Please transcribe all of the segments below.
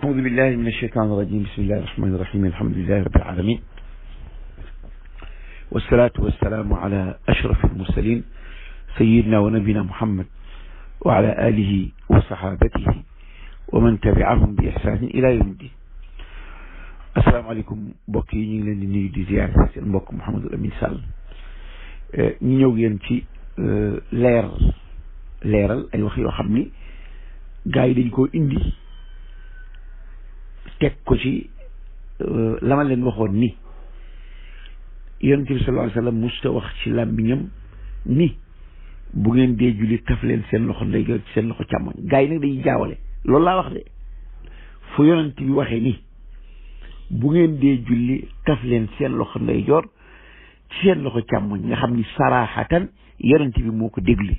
أعوذ بالله من الشيطان الرجيم. بسم الله الرحمن الرحيم. الحمد لله رب العالمين، والصلاة والسلام على أشرف المرسلين سيدنا ونبينا محمد وعلى آله وصحابته ومن تبعهم بإحسان إلى يوم الدين. السلام عليكم mbokk yi ñu ngi leen di nuyu di ziar seen mbokk Mouhamadou Amine Sall. ñu ñëw yéen ci leeral ay wax yoo xam ni gars yi dañ koo indi teg ko ci la ma leen waxoon ni yonent bi sallallahu alayhi wa sallam musta wax ci làmmiñam ni bu ngeen dee julli taf leen seen loxo ndeyjoor ci seen loxo càmmoñ. gars yi nag dañuy jaawale loolu laa wax de. fu yonent bi waxee ni bu ngeen dee julli taf leen seen loxo ndeyjoor ci seen loxo càmmoñ, nga xam ni saraxatan yonent bi moo ko déglu.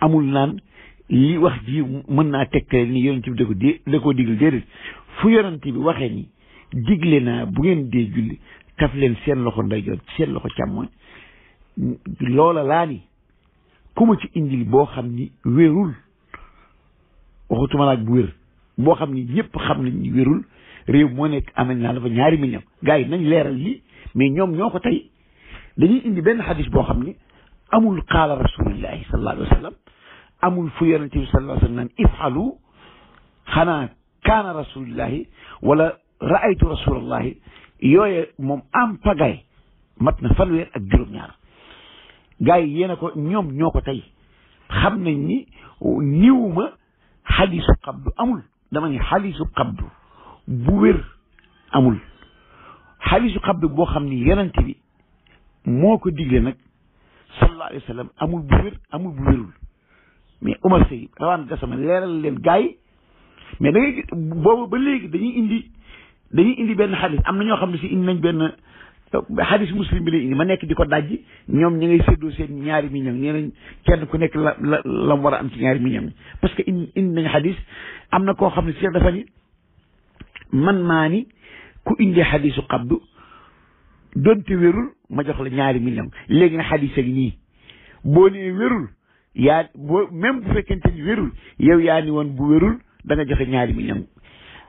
amul naan li wax ji mën naa tegtale ni yonent bi da ko diglu. déedéet, fu yonent bi waxee ni digle naa bu ngeen dee julli taf leen seen loxo ndeyjoor ci seen loxo càmmoñ, loola laa ni ku ma ci indil boo xam ni wérul, waxutuma laaj bu wér, boo xam ni ñëpp xam nañ ni wérul, réew moo nekk amel naa dafa 2 millions. gars yi nañ leeral lii, mais ñoom ñoo ko tey dañuy indi benn xadis boo xam ni amul qaala rasulillahi sallallahu alayhi wa sallam, amul fu yonent bi sallallahu alayhi wa sallam naan if'alu, xanaa kaana rasulillahi wala raaytu rasulallahi. yooye moom am pagaay mat na fanweer ak juróom-ñaar. gars yi yéena ko ñoom ñoo ko tey xam nañ ni niwuma xadisu qabdu amul, dama ni xadisu qabdu bu wér amul. xadisu qabdu boo xam ni yonent bi moo ko digle nag sallallahu alayhi wa sallam amul bu wér amul bu wérul. mais Umar Sey rawaan gasama leeral leen gars yi, mais da ngay boobu ba léegi dañuy indi benn xadis. am na ñoo xam ne si indi nañ benn xadis muslim bi lay indi ma nekk di ko dajji, ñoom ñu ngay séddoo seen 2 millions, nee nañ kenn ku nekk la mu war a am ci 2 millions. parce que indi nañ xadis. am na koo xam ne si dafa ni man maa ni ku indi xadisu qabdu donte wérul ma jox la 2 millions. léegi na xadis ak nii boo nee wérul même bu fekkente ni wérul yow yaa ni woon bu wérul da nga joxe 2 millions.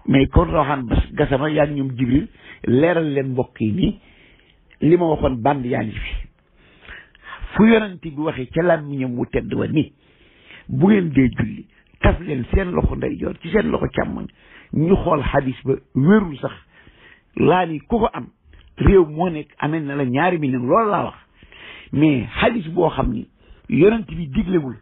mais kon Rawaan Gassama yaa ngi ñoom Jibril leeral leen mbokk yi nii li ma waxoon band yaa ngi fi. fu yonent bi waxee ca làmmiñam wu tedd wa ni bu ngeen dee julli taf leen seen loxo ndeyjoor ci seen loxo càmmoñ, ñu xool xadis ba wérul sax laa ni ku ko am réew moo nekk amee na la 2 millions. loolu laa wax. mais xadis boo xam ni yonent bi diglewul,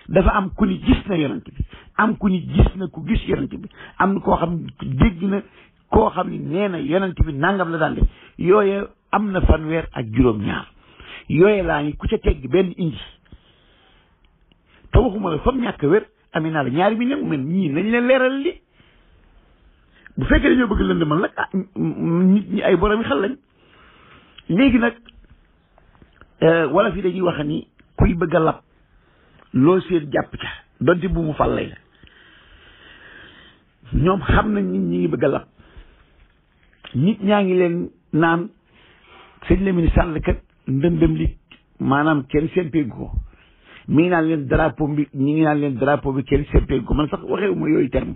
dafa am ku ni gis na yonent bi, am ku ni gis na ku gis yonent bi, am na koo xam dégg na koo xam ni nee na yonent bi nangam la daan def. yooye am na fanweer ak juróom-ñaar. yooye laa ni ku ca tegg benn indi te waxuma la fam ñàkk wér amee naa la 2 millions. men ñii nañ leen leeral li bu fekkee dañoo bëgg lëndëmal nag nit ñi ay borom yi xel lañ. léegi nag wala fi dañuy wax ni kuy bëgg a lab loo seen jàpp ca donte bu mu fàllay la. ñoom xam nañ nit ñi ngi bëgg a lab. nit ñaa ngi leen naan sëñ Lamine Sall kat ndëndëm li maanaam kenn sempeegu ko. mi ngi naan leen drapeau bi ñi ngi naan leen drapeau bi kenn sempeegu ko. man sax waxewu ma yooyu terme.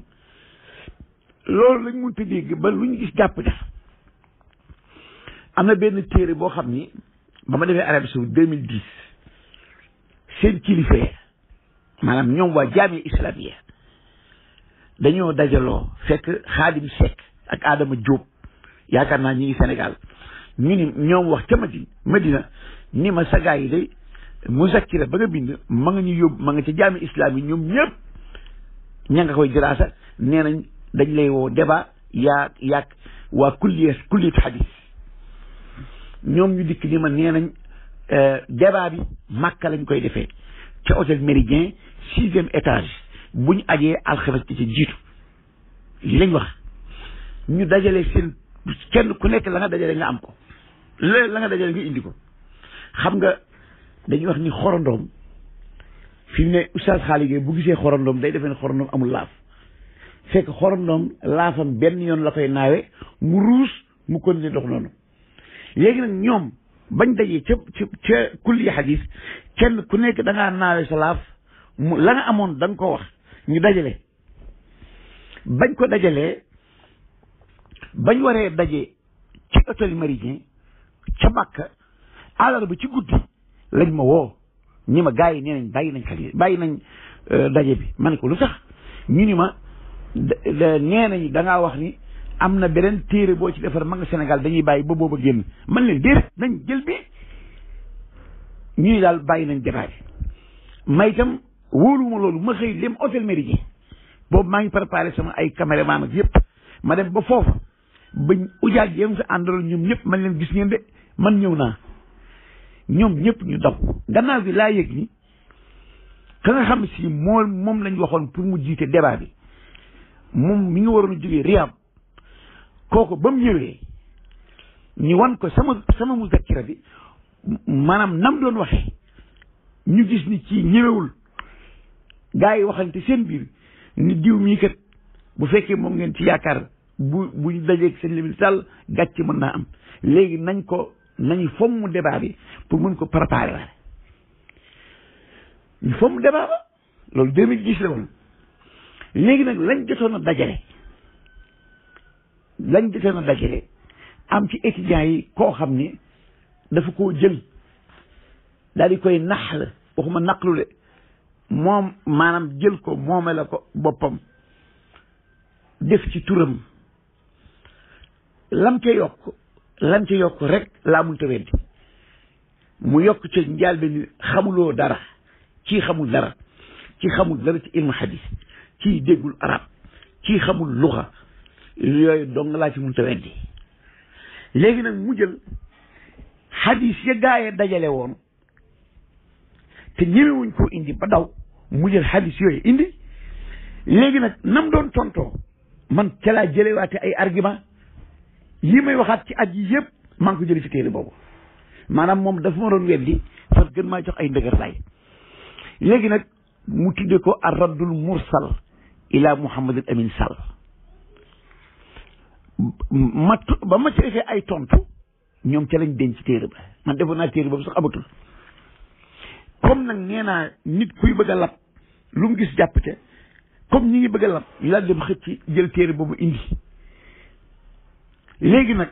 loolu lañ mënta dégg ba lu ñu gis jàpp ca. am na benn téere boo xam ni ba ma defee Arabie Saoudite 2010 seen kilifa maanaam ñoom waa jaami islamiya dañoo dajaloo fekk Xaadim Seck ak Adama Diop yaakaar naa ñi ngi Sénégal. ñu ni ñoom wax ca Madina ni ma sagaa yi day muzakkira ba nga bind ma nga ñu yóbbu ma nga ca jaami islam yi ñoom ñëpp ña nga koy diraasa. nee nañ dañ lay woo débat yaag waa kulliyat hadis. ñoom ñu dikk ni ma nee nañ débat bi Makka lañ koy defee ca hôtel Méridien 6e étage bu ñu ajee alxames ci jiitu. li lañ wax ñu dajale seen kenn ku nekk la nga dajale nga am ko, la nga dajale nga indi ko. xam nga dañuy wax ni xorondoom fi mu ne oustaz Xaaligé bu gisee xorondoom day defee ne xorondoom amul laaf, fekk xorondoom laafam benn yoon la koy naawe mu ruus mu continuer dox noonu. léegi nag ñoom bañ dajee ca kulli xadis kenn ku nekk da ngaa naawe sa laaf la nga amoon da nga ko wax ñu dajale. bañ ko dajalee bañ waree daje ci hôtel Méridien ca Makka àllarba ci guddi lañ ma woo ñi ma gars yi nee nañ bàyyi nañ daje bi ma ne ko lu tax ñu ni ma nee nañ da ngaa wax ni am na beneen téere boo ci defar ma nga Sénégal dañuy bàyyi ba booba génn man leen déedéet nañ jël bi ñuy daal bàyyi nañ débat bi may itam wóoluwuma loolu ma xëy dem hôtel Méridien boobu maa ngi préparé sama ay caméraman ak yëpp ma dem ba foofa bañ ujaaj yém fi àndaloon ñoom ñëpp man leen gis ngeen de man ñëw naa ñoom ñëpp ñu daw gannaaw bi laa yëg ni ka nga xam si moom lañ waxoon pour mu jiite débat bi moom mi ngi waroon a jógee Riyad kooku ba mu ñëwee ñu wan ko sama muzakkira bi maanaam nam doon waxee ñu gis ni ci ñëwewul gaa yi waxante seen biir ni diw mii kat bu fekkee moom ngeen ci yaakaar buñ dajeeg seen limil sàll gàcce mën naa am léegi nañu fomm débat bi pour mën ko préparer waale ñu fomm débat ba loolu 2010 la woon léegi nag lañ jotoon a dajale am ci étudiants yi koo xam ni dafa koo jël daal di koy naxal waxuma naqlu de moom maanaam jël ko moome la ko boppam def ci turam lam ca yokk rek laa mun ta weddi mu yokk ca njaal be ni xamuloo dara ci xamul dara ci ilmu hadis ci déggul arab ci xamul luxa yooyu dong laa ci mun ta weddi léegi nag mu jël hadis ya gaayee dajale woon te ñemewuñ koo indi ba daw mu jël hadis yooyu indi léegi nag nam doon tontoo man ca laa jëlewaate ay argument yi may waxaat ci at yi yëpp maa ngi ko jële ci téere boobu maanaam moom dafa ma doon weddi parce que gën maa jox ay ndëgër laay léegi nag mu tudde ko ar raddul mursal ila Muhammadul Amin Sall ba ma ci defee ay tontu ñoom ca lañ denc téere ba man defoon naa téere boobu sax amatul comme nag nee naa nit kuy bëgg a lab lu mu gis jàpp ca comme ñi ngi bëgg a lab ñu daal dem xëcc jël téere boobu indi léegi nag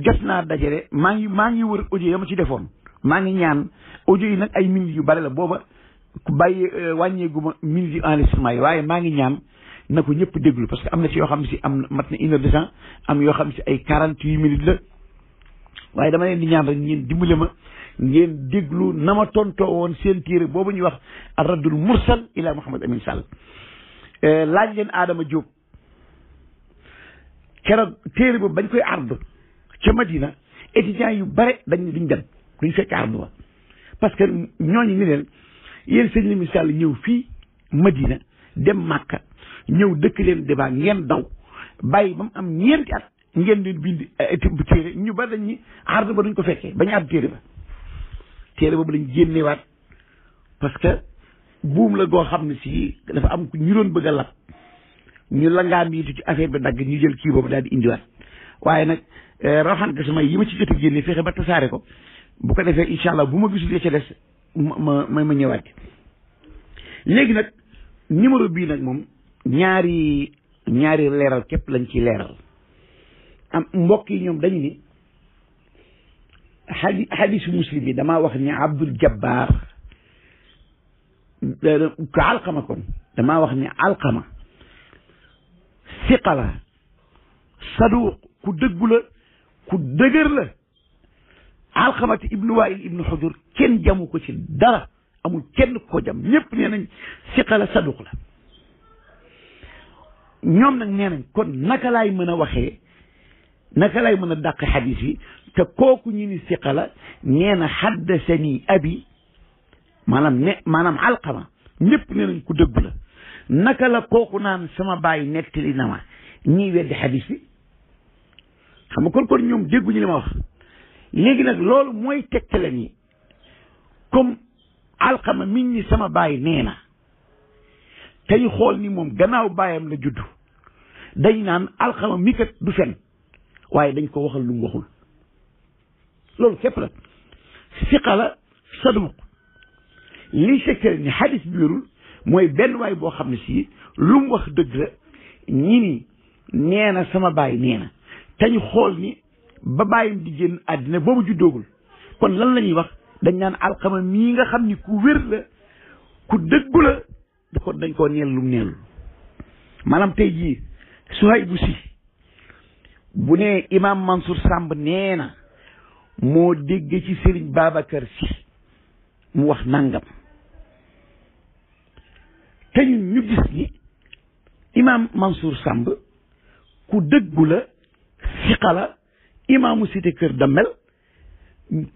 jot naa dajale maa ngi wër audio ya ma ci defoon maa ngi ñaan audio yi nag ay minutes yu bari la booba wàññeeguma minutes yu enregistrement yi waaye maa ngi ñaan na ko ñëpp déglu parce que am na ci yoo xam si mat na 1 heure de temps am yoo xam si ay 48 minutes la waaye dama leen di ñaan rek ngeen dimbale ma ngeen déglu na ma tontoo woon seen téere boobu ñuy wax ar raddul mursal ila Muhammad Amin Sall laaj leen Adama Diop keroog téere boobu bañ koy ard ca Madina étudiants yu bare duñ dem duñ fekk ard ba parce que ñooñu ni leen yéen sëñ Lamine Sall ñëw fii Madina dem Màkka ñëw dëkk leen débat ngeen daw bàyyi ba mu am ñeenti at ngeen di bind téere ñu ba dañ ñi ard ba duñ ko fekkee bañu ard téere boobu lañ génnewaat parce que buum la goo xam ne si dafa am ñu doon bëgg a lab ñu la ngaa miitu ci affaire bi dagg ñu jël kii boobu daal di indiwaat waaye nag raxaan ka sama yi ma ci jot a génne fexe ba tasaare ko bu ko defee incha allah bu ma gisul ya ca des ma ñëwaat léegi nag numéro bii nag moom ñaari leeral képp lañ ci leeral am mbokk yi ñoom dañu ni xadisu muslim bi damaa wax ni Abdul Jabbar ko Alqama kon damaa wax ni Alqama siqa la saduq ku dëggu la ku dëgër la Alqamati ibnu Wail ibnu Xujur kenn jamu ko ci dara amul kenn ko jam ñëpp nee nañ siqa la saduq la ñoom nag nee nañ kon naka laay mën a waxee naka lay mën a dàq xadis yi te kooku ñu ni siqa la nee na haddasani abi maanaam Alqama ñëpp nee nañ ku dëggu la naka la kooku naan sama baay nettali na ma ñiy weddi xadis bi xam nga kon ñoom dégguñu li ma wax léegi nag loolu mooy tegtale ni comme Alqama mi ni sama baay nee na tey xool ni moom gannaaw baayam la juddu dañ naan Alqama mi kat du fen waaye dañ ko waxal lu mu waxul loolu képp la siqa la saduq lii tegtale ni xadis bi wérul mooy benn waay boo xam ne si lu mu wax dëgg la ñi ni nee na sama baay nee na te ñu xool ni ba bàyyim di génn àddina boobu juddoogul kon lan la ñuy wax dañ naan Alqama mii nga xam ni ku wér la ku dëggu la kon dañ koo neel lum neelul maanaam tey jii Suhaybu Si bu ne Imam Mansour Samb nee na moo dégg ci Serigne Babacar Si mu wax nangam te ñun ñu gis ni Imam Mansour Samb ku dëggu la siqa la imaamu cité Kër Damel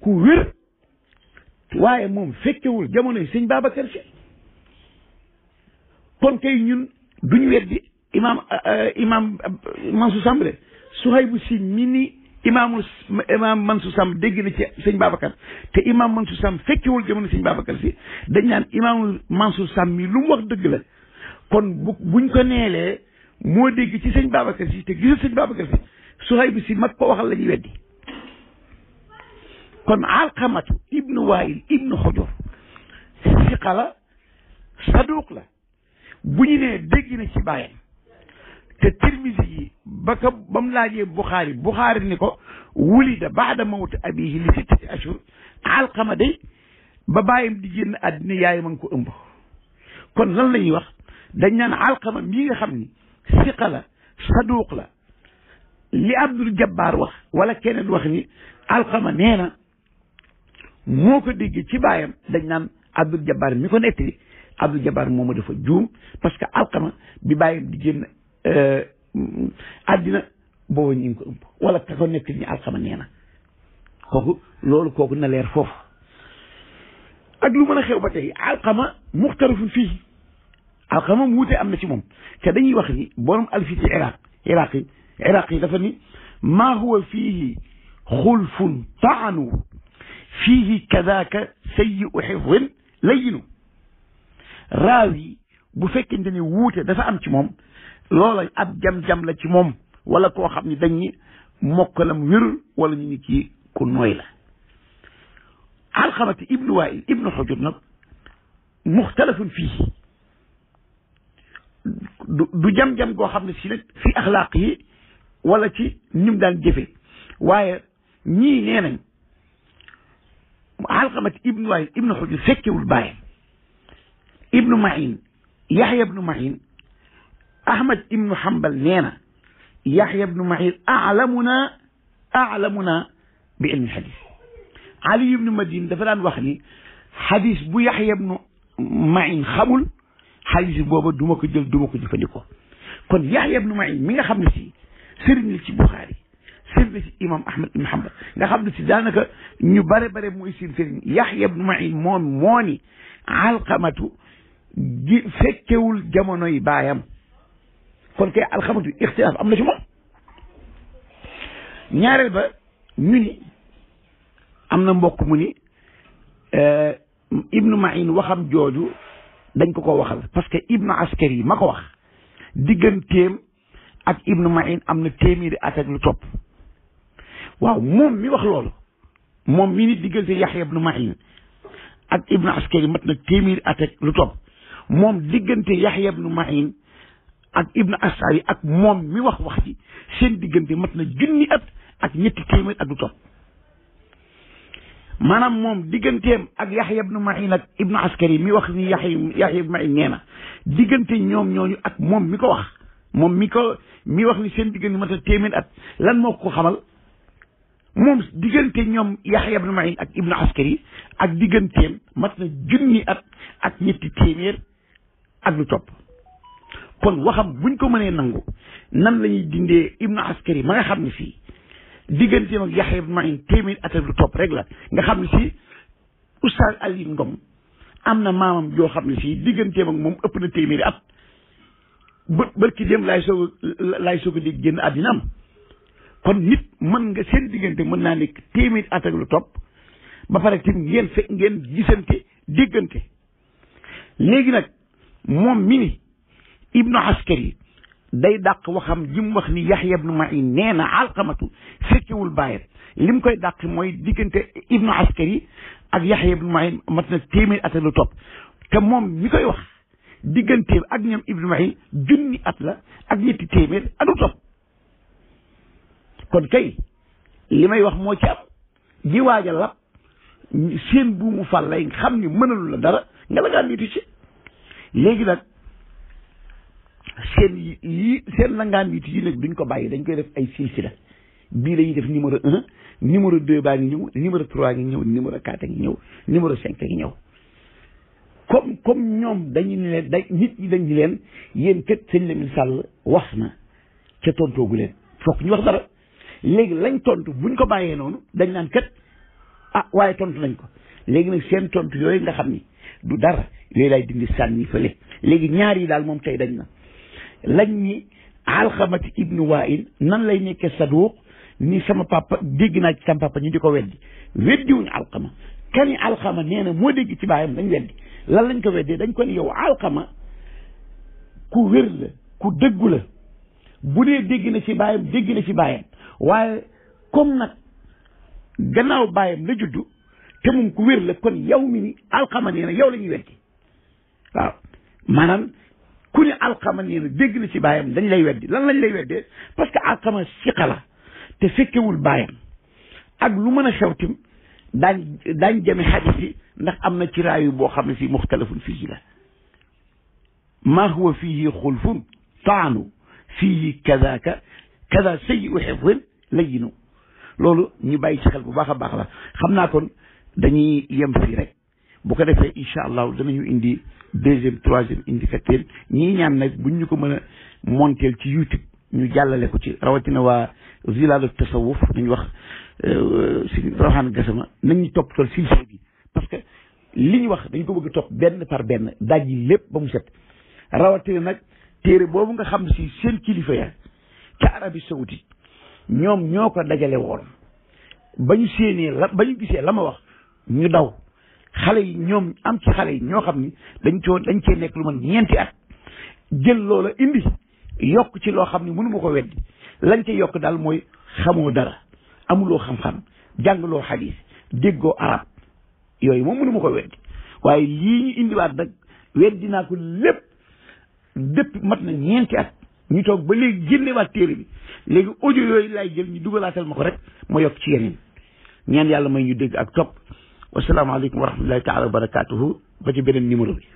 ku wér waaye moom fekkewul jamonoy sëñ Babacar Si kon kay ñun duñ weddi imam Mansour Samb de Suhaybu Si mi ni imam Mansour Samb dégg na ci sëñ Babacar te imam Mansour Samb fekkewul jamono sëñ Babacar Si dañ naan imam Mansour Samb mi lu mu wax dëgg la kon buñ ko neelee moo dégg ci sëñ Babacar Si te gisul sëñ Babacar Si Suhaybu Si mag ko waxal la ñuy weddi kon Alqamatu ibnu Waayil ibnu Xujur siqa la saduq la bu ñu nee dégg na ci bàyyam te Tirmisi yi ba mu laajee Buxaari ni ko wulida baada mawti abihi li sittati ashhur Alqama day ba bàyyam di génn àddina yaayam a ngi ko ëmb kon lan la ñuy wax dañ naan Alqama mii nga xam ni siqa la saduq la li Abdul Jabbar wax wala keneen wax ni Alqama nee na moo ko dégg ci baayam dañ naan Abdul Jabbar mi ko nettali Abdul Jabbar moomu dafa juum parce que Alqama bi baayam di génn àddina booba ñu ngi ko ëmb wala ka ko nettali ni Alqama nee na kooku na leer foofu ak lu mën a xew ba tey Alqama muxtarifun fii Alqama mu wute am na ci moom te dañuy wax ni borom alfi ci iraq yi dafa ni maa huwa fiihi xulfun taanu fiihi kadaaka sayyi'u xifdin layyinu raawi bu fekkente ni wuute dafa am ci moom loola ab jam-jam la ci moom wala koo xam ni dañ ni mokkalam wérul wala ñu ni kii ku nooy la Alqamati ibnu Waayil ibnu Xujur nag muxtalafun fii du jam-jam goo xam ne si nag fi axlaaq yi wala ci ñum daan jëfe waaye ñii nee nañ Alqamati ibnu Waayil ibnu Xujur fekkewul bàyyam ibnu Mahin Yaxya ibnu Mahin Ahmad ibnu Hanbal nee na Yaxya ibnu Mahin aalamuna bi ilmi xadis Ali ibnu Madine dafa daan wax ni xadis bu Yaxya ibnu Mahin xamul xadis booba du ma ko jël du ma ko jëfandikoo kon Yaxya ibnu Mahin mi nga xam ne si sëriñ la ci Buxaari sëriñ la ci imam Ahmad ibnu Hanbal nga xam ne si daanaka ñu bare mooy seen sëriñ Yaxya ibnu Mahin moom moo ni Alqamatu gi fekkewul jamonoy baayam kon kay Alqamatu ixtilaaf am na ci moom ñaareel ba ñu ni am na mbokk mu ni ibnu Mahin waxam jooju dañ ko waxal parce que ibnu Askari ma ko wax digganteem ak ibnu Mahin am na téeméeri at ak lu topp waaw moom mi wax loolu moom mi ni diggante Yaxya ibnu Mahin ak ibnu Askari mat na téeméeri at ak lu topp moom diggante Yaxya ibnu Mahin ak ibnu Askari ak moom mi wax ji seen diggante mat na junni at ak ñetti téeméer ak lu topp maanaam moom digganteem ak Yaxya ibnu Mahin ak ibnu Askari mi wax ni Yaxya ibnu Mahin nee na diggante ñoom ñooñu ak moom mi ko wax moom mi wax ni seen diggante mat na téeméer at lan moo ko xamal moom diggante ñoom Yaxya ibnu Mahin ak ibnu Askari ak digganteem mat na junni at ak ñetti téeméer ak lu topp kon waxam buñ ko mënee nangu nan la ñuy dindee ibnu Askari ma nga xam ne fii digganteem ak Yaxya ibnu Mahin téeméer at ak lu topp rek la nga xam ne si Oustaz Ali Ngom am na maamam yoo xam ne si digganteem ak moom ëpp na téeméeri at bërki dem laay soog a dégg génn àddina am kon nit mën nga seen diggante mën naa nekk téeméeri at ak lu topp ba pare tim ngeen gisante déggante léegi nag moom mi ni ibnu Askari day dàq waxam ji mu wax ni Yaxya ibnu Mahin nee na Alqamatu fekkewul bàyyam li mu koy dàq mooy diggante ibnu Askari ak Yaxya ibnu Mahin mat na téeméeri at ak lu topp te moom mi koy wax digganteem ak ñoom ibnu Mahin junni at la ak ñetti téeméer ak lu topp kon kay li may wax moo ci am di waaj a lab seen buumu fal lay xam ni mënalu la dara nga la ngaa niitu ci léegi nag seen la ngaa niitu yi nag duñ ko bàyyi dañ koy def ay silsila bii lañuy def numéro 1 numéro 2 baa ngi ñëw numéro 3 ngi ñëw numéro 4 ngi ñëw numéro 5 ngi ñëw comme ñoom dañu ne leen nit ñi dañu leen yéen kat sëñ Lamine Sall wax na ca tontoogu leen fokk ñu wax dara léegi lañ tontu buñ ko bàyyee noonu dañ naan kat waaye tontu nañ ko léegi nag seen tontu yooyu nga xam ni du dara yooyu lay dindi sànni fële léegi ñaar yi daal moom tey dañ na lañ ni Alxamati ibnu Waa'il nan lay nekkee saduuq ni sama papa dégg naa ci sama papa ñu di ko weddiwuñu Alxama kani Alxama nee na moo dégg ci baayam dañ weddi lan lañ ko weddee dañ ko ni yow Alxama ku wér la ku dëggu la bu dee dégg na ci baayam dégg na ci baayam waaye comme nag gannaaw baayam la juddu te moom ku wér la kon yow mi ni Alxama nee na yow la ñuy weddi waaw maanaam ku ne Alxama nee na dégg na ci baayam dañ lay weddi lan lañ lay weddee parce que Alxama siqa la te fekkewul baayam ak lu mën a xew tim daañ jame xadis yi ndax am na ci raayu boo xam ne si muxtalafun fii la maa huwa fiihi xulfun taanu fiihi kadaaka kada sayyi'u xifdin layyinu loolu ñu bàyyi ci xel bu baax a baax la xam naa kon dañuy yem fii rek bu ko defee incha allah danañu indi 2e 3e indi 4e ñii ñaan nag buñ ñu ko mën a monteel ci YouTube ñu jàllale ko ci rawatina waa Zilalu Tasawuf nañ wax si Rawaan Gassama nañ ñu topp tool silsile bi parce que li ñu wax dañ ko bëgg a topp benn par benn daj yi lépp ba mu set rawatina nag téere boobu nga xam si seen kilifa ya ca Arabie Saoudite ñoom ñoo ko dajale woon ba ñu séenee ba ñu gisee la ma wax ñu daw xale yi ñoom am ci xale yi ñoo xam ni dañ cee nekk lu man ñeenti at jël loola indi yokk ci loo xam ni mënu ma ko weddi lañ ca yokk daal mooy xamoo dara amuloo xam-xam jàngaloo xadiis déggoo arab yooyu moom mënu ma ko weddi waaye lii ñu indiwaat nag weddi naa ko lépp depuis mat na ñeenti at ñu toog ba léegi génnewaat téere bi léegi audio yooyu lay jël ñu dugalaatal ma ko rek ma yokk ci yeneen ñaan yàlla may ñu dégg ak topp wasalaamaaleykum wa rahmatullahi taala wa barakatuhu ba ci beneen numéro bi